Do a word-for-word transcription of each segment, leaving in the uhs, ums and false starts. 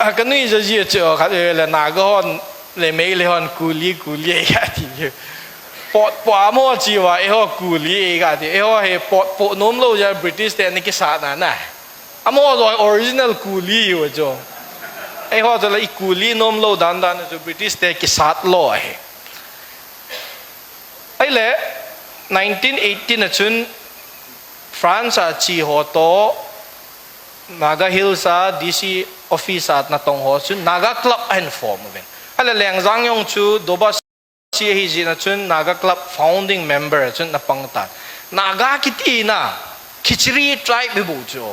A, kanui ja ji chu khat le Naga hon le Meitei hon kuli, kuli e kati. Potpoh amo chi va, eiho kuli e kati. Eiho hi potpoh nom lou ja British te ni kisat na na. Amo jo original kuli u jo. Eiho jo la i kuli nom lou dan dan chu British te kisat lou ahi. Ahile, nineteen eighteen a chun France a chi ho to Naga Hills a D C office a natong ho chun Naga Club ahin form uvin. Ahile Lengjang jong chu Dobasi ahi jeh a chun Naga Club founding member a chun ana pang tan. Naga kiti na Khichiri tribe hi bou chu.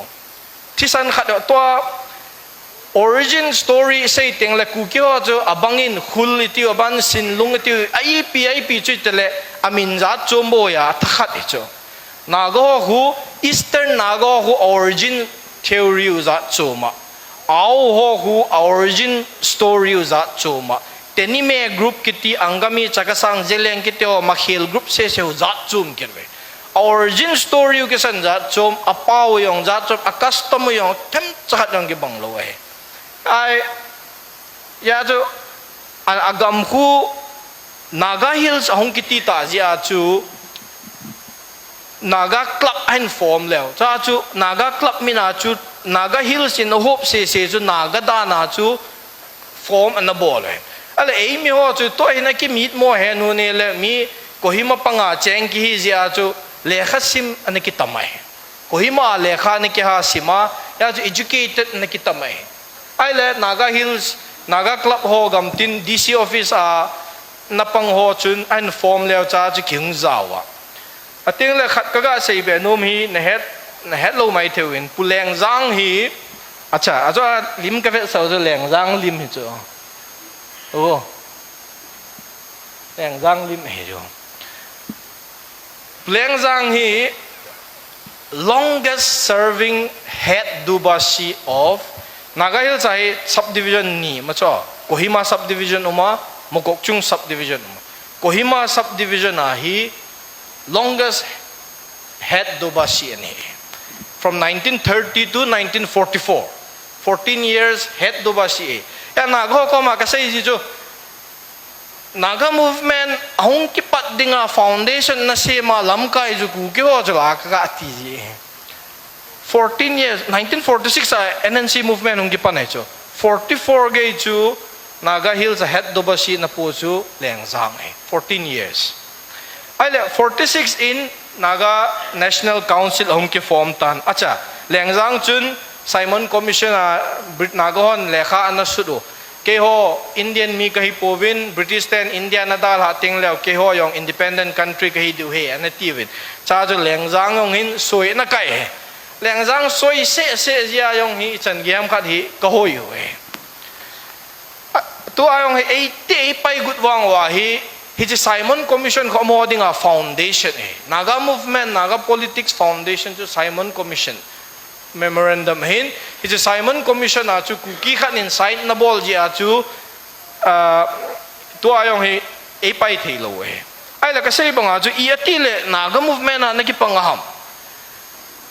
Thisan khat tua origin story sei teng le Kuki ho chu abang in Khul i tiu, aban Sinlung i tiu, a ipi, a ipi chu i te le amin jat chom bou a, thakhat hi chu. Naga ho khu, Eastern Naga ho khu origin theory u jat chom a. Ao ho khu origin story u jat chom a. Tenime group kiti, Angami, Chakhesang, Zeliang kiti ho, Makhel group sese u jat chom kit ve. A origin story u kisan jat chom, a pau jong jat chom, a custom u jong themcha khat jong kibang lou ahi. Ai, ya chu, a, a gam khu Naga Hills ahung kiti ta jeh a chu, Naga Club ahin form leu. Cha chu, Naga Club min a chu, Naga Hills in a hop sese chu, Naga dan a chu, form ana bol e. Ahile eimi ho chu tua hin akimit mo hen u ni le mi Kohima panga cheng kihi jeh a chu lekha sim ana kitam ahi. Kohima a lekha ana kiha sim a, ya chu educated ana kitam ahi. Ahile Naga Hills, Naga Club ho gamtin D C office a napang ho chun ahin form leu cha chu kihung jao a. Ateng le khat kaga seibe nom hi nahet, nahet lou mai thei uvin. Pu Lengjang hi, acha, ajo a lim kavetsah u chu Lengjang lim hi chu. O. Lengjang lim hi chu. Pu Lengjang hi longest serving head Dobasi of Naga Hills a hi subdivision ni ma chu. Kohima subdivision uma, Mokokchung subdivision uma. Kohima subdivision a hi longest head Dobasi ahi. From nineteen thirty to nineteen forty-four. Fourteen years head Dobasi ahi. Ya Naga ho koma kasei ji chu. Naga movement ahung kipat dinga foundation ana sem a lamkai chu Kuki ho chu la kaga ti ji. Fourteen years, nineteen forty-six a N N C movement hung kipan ahi chu. Forty-four gei chu Naga Hills a head Dobasi ana pu chu Lengjang ahi. Fourteen years. Ahile forty-six in Naga National Council ahung kiform tan. Acha, Lengjang chun Simon Commission a Brit-, Naga hon lekha ana sut u. Keiho Indian mi kahi pouvin, British ten India ana dalha teng leu, keiho jong independent country kahi diu ahi, ana tiuvin. Cha chu Lengjang jong hin soi ana kai ahi. Lengjang soi seh seh jeh a jong hi ichan gei ham khat hi kahoi u ahi. A, tua jong hi eiti eipai got vang uva hi, hiche Simon Commission kho mo dinga foundation ahi. Naga movement, Naga politics foundation chu Simon Commission. Memorandum ahin, hiche Simon Commission a chu Kuki khat in sign ana bol jeh a chu, ah, tua jong hi eipai thei lou ahi. Ahile kasei banga chu i ati le Naga movement a ana kipang a ham.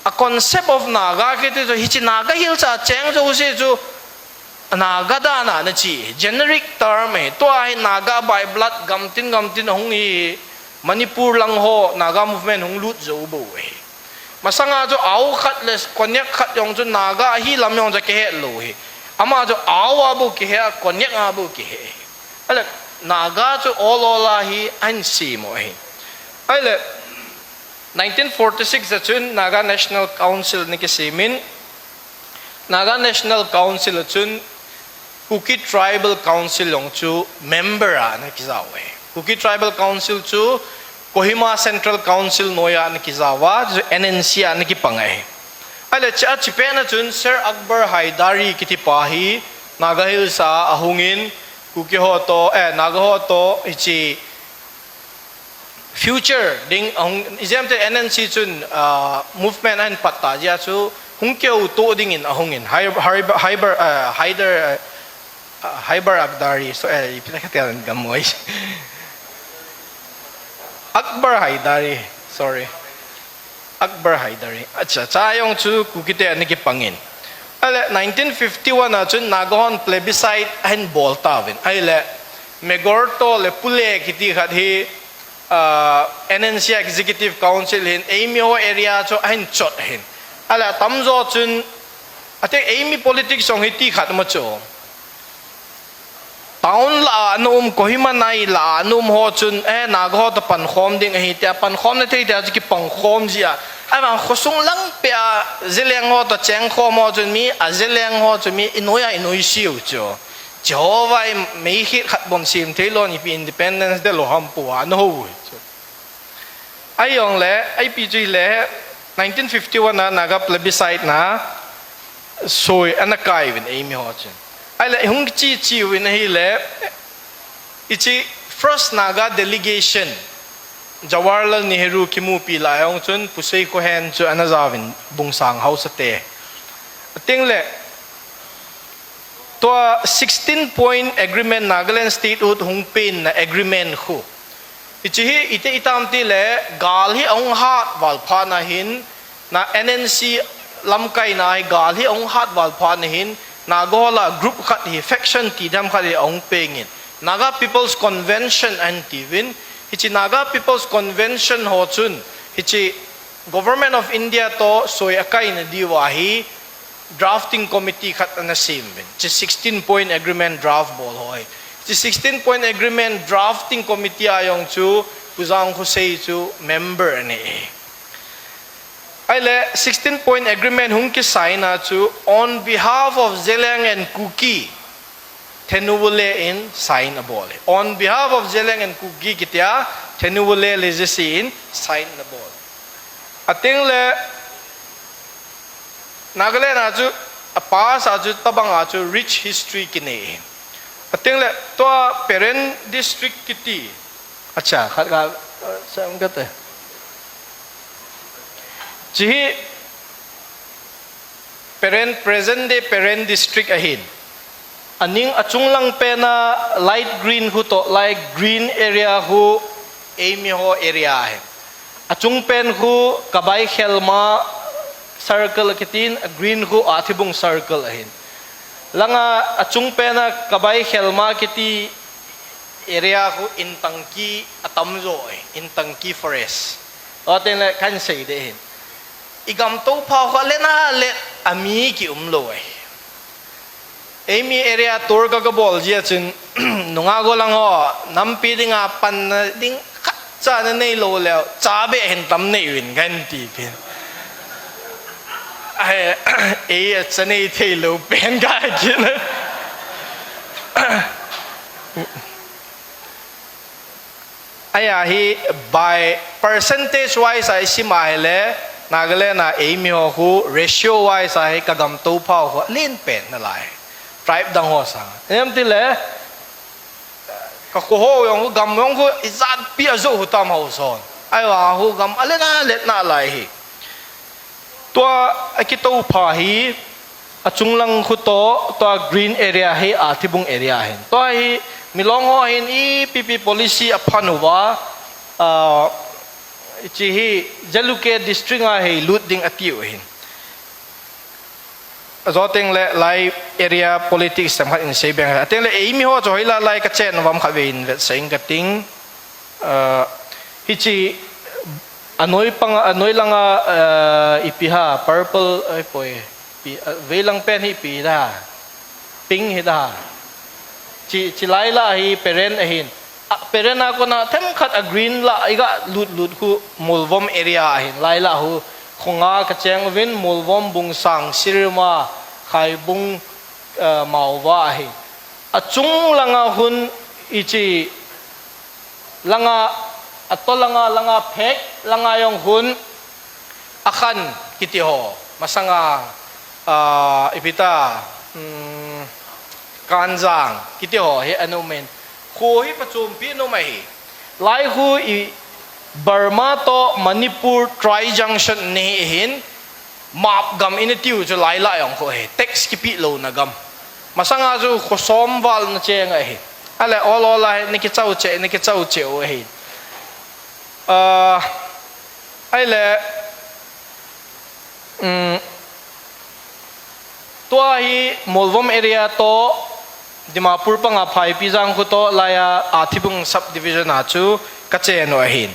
A concept of Naga kiti chu hiche Naga Hills a cheng jouse chu Naga dan a ana chi, generic term ahi. Tua hi Naga by blood gamtin gamtin ahung hi Manipur lang ho Naga movement hung lut jou bou ahi. Masanga chu Ao khat le Konyak khat jong chu Naga ahi lam jong chu akihet lou ahi. Ama chu Ao a bou kihe a, Konyak a bou kihe ahi. Ahile Naga chu ol ol a hi ahin sem u ahi. Ahile nineteen forty-six a chun Naga National Council ana kisem in, Naga National Council a chun Kuki Tribal Council jong chu member a ana kijao e. Kuki Tribal Council chu Kohima Central Council noiya ana kijao a, chu N N C a ana kipang e. Ahile chea chipet na chun Sir Akbar Hydari kiti pa hi Naga Hills a ahung in Kuki ho to, eh, Naga ho to hiche future ding ahung, ijemtia N N C chun, ah, movement ahin pat ta jeh a chu hung keu to dingin ahung in Hy-, Hy-, Hyber, ah, Hyder, ah, Hyber Akdari, so, eh, ipi na katel gam mo. Akbar Hydari, sorry. Akbar Hydari. Acha, cha jong chu Kuki te ana kipang in. Ale nineteen fifty-one a chun Naga hon plebiscite ahin bol tauvin. Ale Megorto le Pule kiti khat hi, ah, N N C Executive Council hin eimi ho area chu ahin chot hin. Ale atamjo chun, ati eimi politics jong hi ti khat ma chu. Town lah a ana um, Kohima nai lah a ana um ho chun, eh, Naga ho toh pankhom ding ahi tia, pankhom na thei tia chu kipangkhom jia. Ahivang khosung lang pia Zeliang ho toh chengkhom ho chun mi, a Zeliang ho chu mi, inoi a inoi siu chu. Jehovah in mei khit khat bon sim thei lou, ipi independence de lou ham pu a, ana ho u chu. Ahijongle, ipi chu hile, nineteen fifty-one a Naga plebiscite na, soi ana kai uvin eimi ho chun. Ahile, hung chi chi uvin ahile, hiche first Naga delegation, Jawaharlal Nehru kimupi lai a hung chun, Pu Seikhohen chu ana jauvin Bungsang haosa te. Atengle, tua sixteen point agreement Nagaland statehood hung pen na agreement khu. Hiche hi, iti itam tile, gal hi ahung hat val phat na hin, na N N C lamkai na hi gal hi ahung hat val phat na hin, Naga ho lah group khat hi, faction ti dam khat hi ahung peng in. Naga People's Convention ahin tiuvin, hiche Naga People's Convention ho chun, hiche Government of India toh soi akai na diu ahi, drafting committee khat ana sem uvin. Hiche sixteen point agreement draft bol ho hi. Hiche sixteen point agreement drafting committee a jong chu Pu Jangkhosei chu member ana hi. Ahile sixteen point agreement hung kisign a chu on behalf of Zeliang and Kuki, Thennouvale in sign abol hi. On behalf of Zeliang and Kuki kitia Thennouvale le Jesse in sign abol. Atengle Nagaland a chu, a past a chu, tobang a chu rich history kinei hi. Atengle tua Peren district kiti. Acha, khat ka, uh, sam kate. Hiche hi Peren, present day Peren district ahin. Aning achung lang pen a light green khu toh, light green area khu eimi ho area ahin. Achung pen khu Kabai Khelma circle akitin, a green khu Athibung circle ahin. Langa achung pen a Kabai Khelma kiti area khu Intangki atamjo ahi, Intangki forest. Atengle kahin sei de hin. I gam toh phau kha le na le ami kium lou ahi. Eimi area tour ka kabol jia chun, nunga golang ho, nampi dinga panna ding khatcha nanei lou leh, cha beh hin tam nei uvin kahin ti pin. Ai, ei cha nei thei lou pen ka kina. Ahi, by percentage wise a isim a hile, Nagaland a eimi ho khu ratio wise a hi ka gam toh phau khu alen pen nalai. Tribe dang ho sang. Em tile, ka kho ho jong khu gam jong khu ijat pi a jo khu tam ho son. Ahivang khu gam alen alen nalai hi. Tua akitoh pha hi, achung lang khu toh, tua green area hi, Athibung area hin. Tua hi, Milong ho hin ipi pi policy aphan uva, ah, hiche hi, Jalukie district a hi lut ding atiu hin. Ajo tengle lai area politics tam khat in sei beng. Atengle eimi ho chu hoila lai ka chen uvam khat vei in vetsah ing kating. Ah, hiche anoi pang, anoi langa, ah, ipi ham, purple, ai poi, pi, ah, veilang pen hi ipi ham, pink hi ham. Hiche, hiche lai lah hi Peren ahin. Ah, Peren a kona themkhat a green lah iga lut lut khu Molvom area ahin. Lai lah khu khonga ka cheng uvin Molvom, Bungsang, Sirima, Khaibung, ah, Maova ahin. Achung langa hun hiche langa, ato langa, langa phek, langa jong hun, Akhan kiti ho, masanga, ah, ipi ham, um, Kanjang kiti ho hi ana um in. Khu hi pachumpi ana um ahi. Lai khu i Burma toh Manipur tri-junction ana hi hin, Map gam ina tiu chu lai lah jong khu ahi, tax kipe louna gam. Masanga chu kho som val na cheng ahi. Ahile ol ol a hi, na kichau cheh, na kichau cheh u ahi. Ah, ahile, um, Tua hi Molvom area toh, Dimapur panga Phaipijang khu toh, laia Athibung subdivision a chu kache u ahin.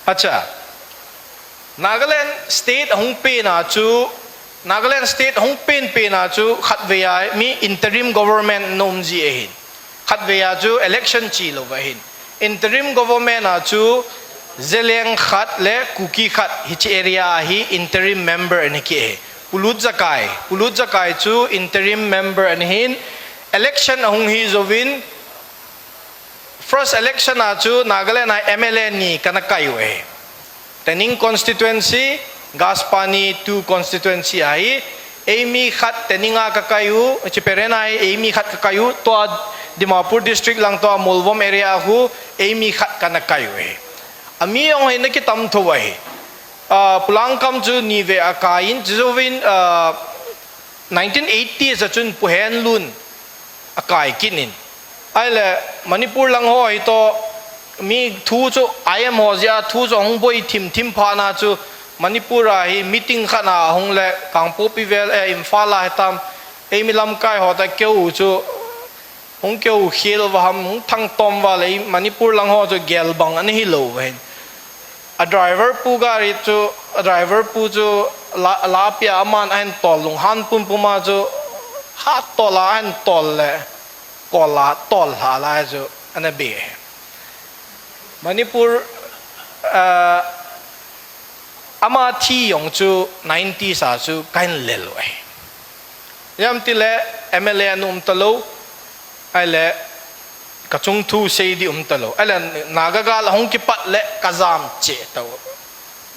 Acha. Nagaland State ahung pen a chu, Nagaland State ahung pen pen a chu khatvei a mi interim government nom ji ahin. Khatvei a chu election chi lou ahin. Interim government a chu Zeliang khat le Kuki khat hiche area a hi interim member ana ki ahi. Pulut Jakai, Pulut Jakai chu interim member ana hin, election ahung hi jouvin, first election a chu Nagaland a M L A ni kana kai u ahi. Tening constituency, Gaspani two constituency a hi, eimi khat Tening a kakai u, Chiperen a hi eimi khat kakai u, tua Dimapur district lang tua Molvom area a khu eimi khat kana kai u ahi. Ami jong hi ana kitam tho ahi. Ah, Pu Langkam chu ni vei a kai in, chujouvin, ah, nineteen eighties a chun Pu Henlun akai kit in. Ahile Manipur lang ho hi toh mi thu chu I M ho jeh a thu chu ahung boi thim thim phat na chu Manipur a hi meeting khat na ahung le Kangpokpi vel, eh, Imphal a hitam, eimi lamkai ho toh keu chu hung keu khel uva ham, hung thangtom uva le, Manipur lang ho chu gel bang ana hilou uva hin. A driver pu gari chu, a driver pu chu la, la pia aman ahin tol lunghan pumpum a chu, ha tol a ahin tol le, kol a tol lha lai chu ana be. Manipur, ah, ama thi jong chu nineties a chu kahin lel u ahi. Ijemtile M L A ana um talou, ahile kachung thu sei di um talou. Ahile Naga gal ahung kipat le kajam cheh tau.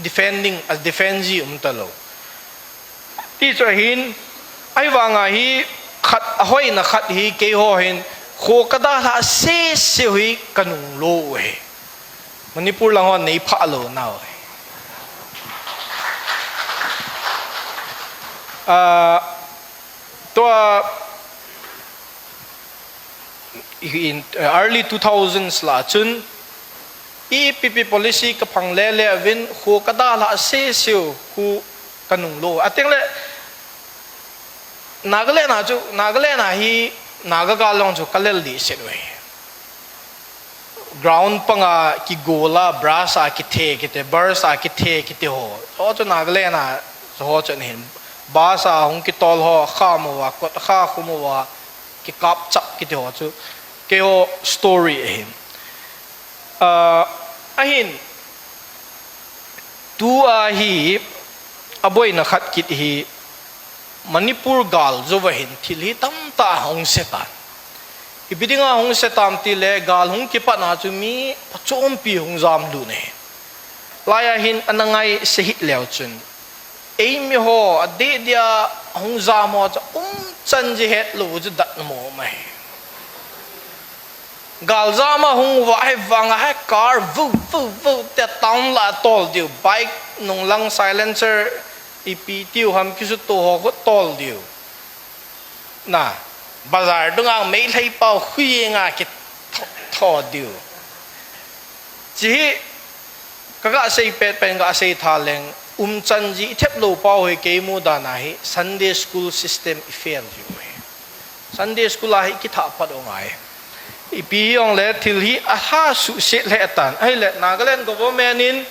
Defending, a defend ji um talou. Ti chu ahin, ahivanga hi khat, ahoina khat hi keiho hin, kho kadalhah sese u hi kanung lou u ahi. Manipur lang hon nei phah lou nau ahi. Ah, tua in, uh, early two thousands la chun, ipi pi policy kaphang lele uvin, kho kadalhah sese u khu kanung lou. Ateng le, Nagaland a chu, Nagaland a hi, Naga gal jong chu kalel dehset u ahi. Ground panga kigol a, brush a kithe kiti, brush a kithe kiti ho. Ho chu Nagaland a, ho chu ahin. Bus a hung kitol ho, kham uva, kot kha khum uva, kikap chap kiti ho chu. Keiho story ahin. Ah, ahin, tua hi, aboina khat kit hi, Manipur gal jouva hin thil hi tamtah ahung se tan. Ipi dinga ahung se tam tile gal hung kipat na chu mi phachompi hung jam lut ahi. Laia hin ana ngai se hih leu chun. Eimi ho adeh dia hung jam ho chu umchan ji hetlou chu datmo mai. Gal jam a hung uva ahivanga hi car vu, vu, vu, tia town la tol diu, bike nung lang silencer ipi tiu ham kisuto ho khu tol diu. Na, bazar dunga meilhei pau hui nga kitho, tho diu. Chi hi, kaga sei pet pen ga sei tha leng, umchan ji thep lou pau hi keimu dan a hi Sunday school system i fail ji u ahi. Sunday school a hi kithah pat u ngai. Ipi hijong le thil hi aha suhset lheh tan. Ahile Nagaland government in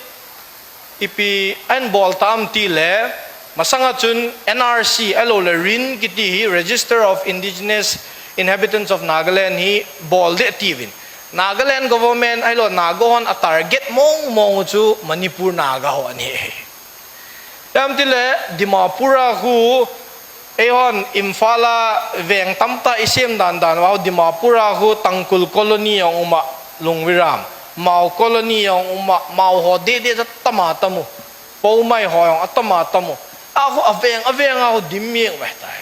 ipi ahin bol tam tile, masanga chun N R C ahilou le rin kiti hi Register of Indigenous Inhabitants of Nagaland hi bol deh tiuvin. Nagaland government ahilou Naga hon a target mong mong u chu Manipur Naga ho ahi. Ijemtile Dimapur a khu eihon Imphal a veng tamtah i sem dan dan uva Dimapur a khu Tangkhul colony jong um a, Lungwiram, Mao colony jong um a, Mao ho deh deh chu atam atam u, Poumai ho jong atam atam u. A khu aveng aveng a khu dim jeng uve tai.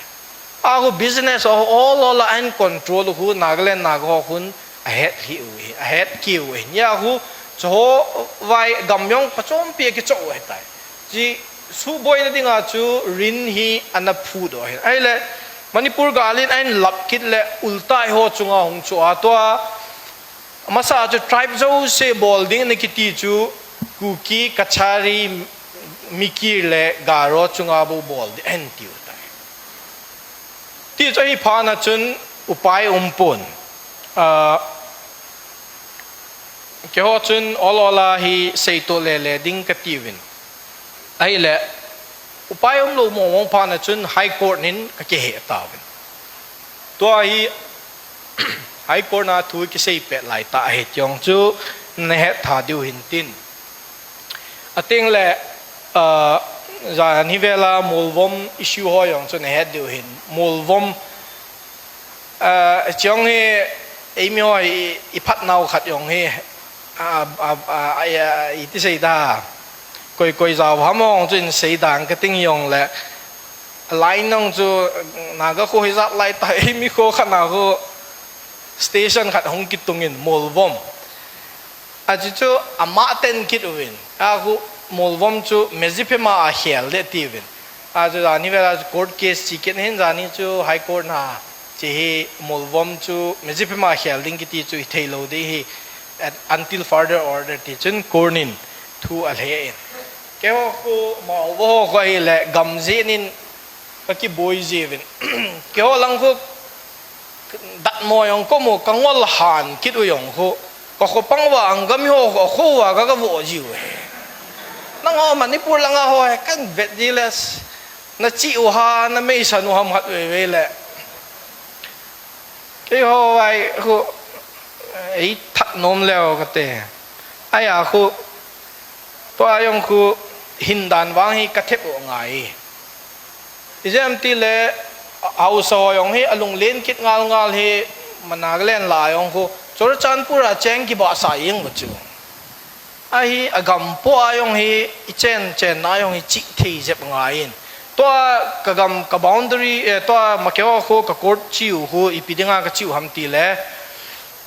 A khu business ho all all a ahin control u khu Nagaland Naga ho khun ahet hi u hi, ahet ki u hi. Nia khu chu ho vai gam jong phachompi a kichoh u ahi tai. Chi suhboina dinga chu rin hi ana phut u ahi. Ahile Manipur gal in ahin lap kit le ulta eiho chunga hung chu a tua. Amasa chu tribe jouse bol ding ana kiti chu Kuki, Kachari, Mikir le Garo chunga bou bol ding ahin tiu tai. Ti chu ahi phat na chun upai umpon. Ah, keiho chun ol ol a hi seito lele ding katiuvin. Ahile, upai umlou mong mong phat na chun High Court nin kakihei tauvin. Tua hi High Court na thu kisei pet lai tah ahi ti jong chu nahet tha diu hintin. Ating le, ah, jan hi vela Molvom issue ho jong chu nahet diu hin. Molvom, ah, chong hi eimi ho i, i phat nau khat jong hi, ah, ah, ah, ah, i ti sei da. Koi, koi jao ham jong chu in sei dang kating jong le. Line jong chu Naga kho hi jat lai ta, eimi kho khat na kho station khat hung kitungin Molvom. Achu chu ama ten kit uvin. A khu Molvom chu Medziphema a khel de tiuvin. Achu jani vela court case chi kit hin jani chu High Court na chi hi Molvom chu Medziphema a khel ding kiti chu i thei lou ding hi at, until further order ti chun court nin thu alhe in. Keiho khu Mao ho khu ahile gam jin in kakiboi jiuvin. Keiho lang khu Datmo jong komu kangol han kit u jong khu. Ka khopang uva Angami ho khu, kho uva ka, kavo jiu he. Nangho Manipur langa ho he, kahin vet ji le. Nachi u ha, nameisan u ham khat veve le. Keiho vai khu, ei that nom leu kate. Ahi a khu, tua jong khu, hin dan vang hi kathep u ngai. Ijeh ham tile, a, Haosa ho jong hi alunglen kit ngal ngal hi, ma Nagaland la jong khu, Churachandpur a cheng kibahsah jeng u chu. Ahi, agam po a jong hi, i chen chen na jong hi chih thei jep ngai in. Tua kagam, ka boundary, eh, tua ma keiho khu, ka court chiu khu, ipi dinga kachiu ham tile.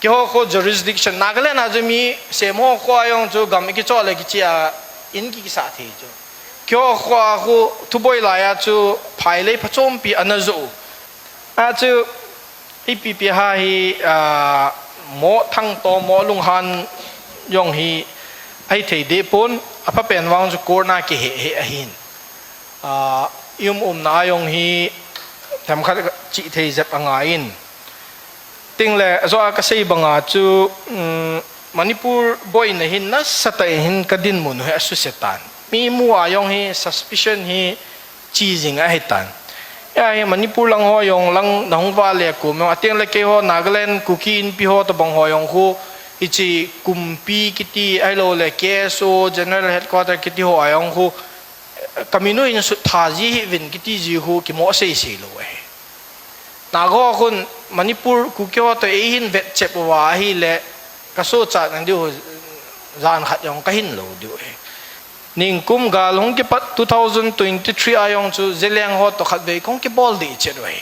Keiho khu jurisdiction, Nagaland a chu mi, sem ho khu a jong chu gam i kichoh le kichih a, in ki, kisah thei chu. Keiho khu a khu thuboi lai a chu phailei phachompi ana joh u. A chu ipi pi ha hi, ah, mo thangto mo lunghan jong hi ahi thei deh pon, apha pen vang chu court na kihe he ahin. Ah, i um umna a jong hi themkhat chih thei jep angai in. Ting le, ajo a kasei banga chu, um, Manipur boina hin nasatah in hin kadinmun u hi asuse tan. Mi mu a jong hi suspicion hi chi jing ahi tan. Ahi Manipur lang ho jong lang nahung vale kum jong, ating le keiho Nagaland Kuki Inpi ho tobang ho jong khu, hichi Kumpi kiti ahilou le K S O General Headquarter kiti ho a jong khu, Kaminu in sut tha ji hih uvin kiti ji khu kimo sei sei lou ahi. Naga ho khun Manipur Kuki ho toh eihin vetchep uva ahile kasochat nadiu jan khat jong kahin lou diu ahi. Ningkum gal hung kipat two thousand twenty-three a jong chu Zeliang ho toh khatvei kahung kibol deh chet u ahi.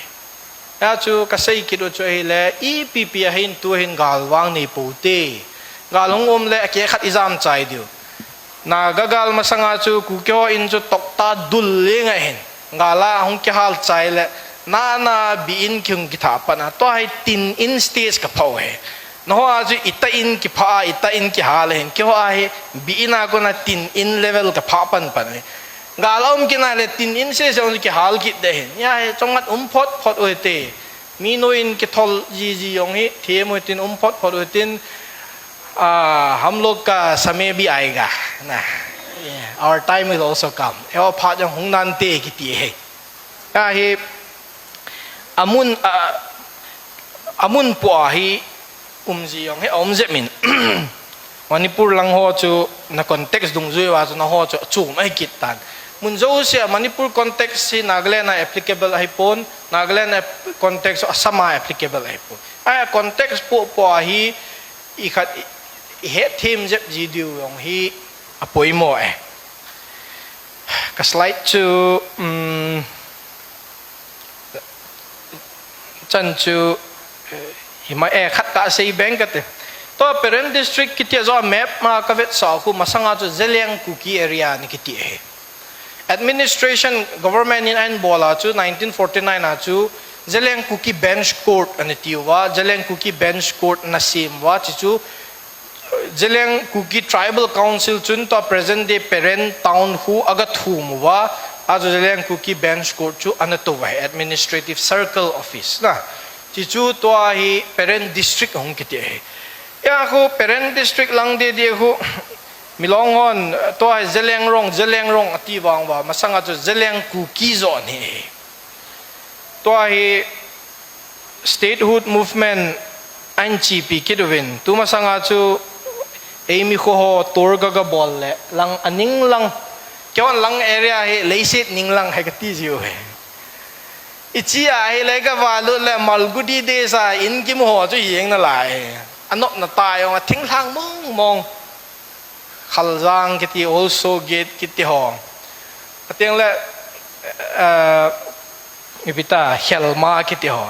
Achu kasei kit u chu ahile, ipi pi ahin tu hin gal vang nei pou te. Gal hung um le akeh khat ijam chai diu. Naga gal masanga chu Kuki ho in chu tokta dul leng ahin. Gal a hung kihal chai le, nana bi in kihung kithah pan a. Tua hi tin in stage kaphah u ahi. Nangho a chu itah in kiphah a, itah in kihal ahin. Keiho a hi bi in a kona tin in level kaphah pan pan ahi. Gal a um kit na le tin in sese jong chu kihal kit deh ahin. Ahi, chongat um phot phot u hite. Mi noiyin kithol jiji jong hi, them u hitin um phot phot u hitin, ah, hum log ka samay bhi aayega, na. Yeah, our time will also come. Eiho phat jong hung nante kiti ahi. Ahi, amun, ah, amun po a hi, um ji jong hi, um jep min. Manipur lang ho chu na context dungjui uva chu nangho chu achom ahi kit tan. Mun jousea Manipur context hi Nagaland a applicable ahi pon, Nagaland a context chu Assam a applicable ahi pon. Ahi context po po a hi i khat i, i hetthem jep ji diu jong hi apoimo e. Ka slide chu, um, Chan chu, eh, hima e khat kasei beng kate. Tua Peren District kiti a jo map ma kavetsah khu masanga chu Zeliang Kuki area ni kiti ahi. Administration government in ahin bol a chu nineteen forty-nine a chu Zeliang Kuki Bench Court ana tiu va, Zeliang Kuki Bench Court ana sem uva, chi chu Zeliang Kuki Tribal Council chun tua present day Peren town khu aga thum uva, achu Zeliang Kuki Bench Court chu ana tou uva, Administrative Circle Office na. Chuchu tua hi Peren District hung kiti ahi. Hia khu Peren District lang didi khu, Milong hon tua hi Zeliangrong, Zeliangrong ati vang uva, masanga chu Zeliang Kuki joh ahi. Tua hi statehood movement ahin chepi kit uvin, tu masanga chu eimi kho ho tour kaga bol le, lang aning lang, keihon lang area hi leiset ning lang hi kati jiu ahi. Ichi ahi le kava lut le Malgudi Days a in kimu ho chu hijeng nalai. Anopna tah jong a thinglhang mong mong. Khaljang kiti, Olso Gate kiti ho. Ateng le, eh, ipi ta, Khelma kiti ho.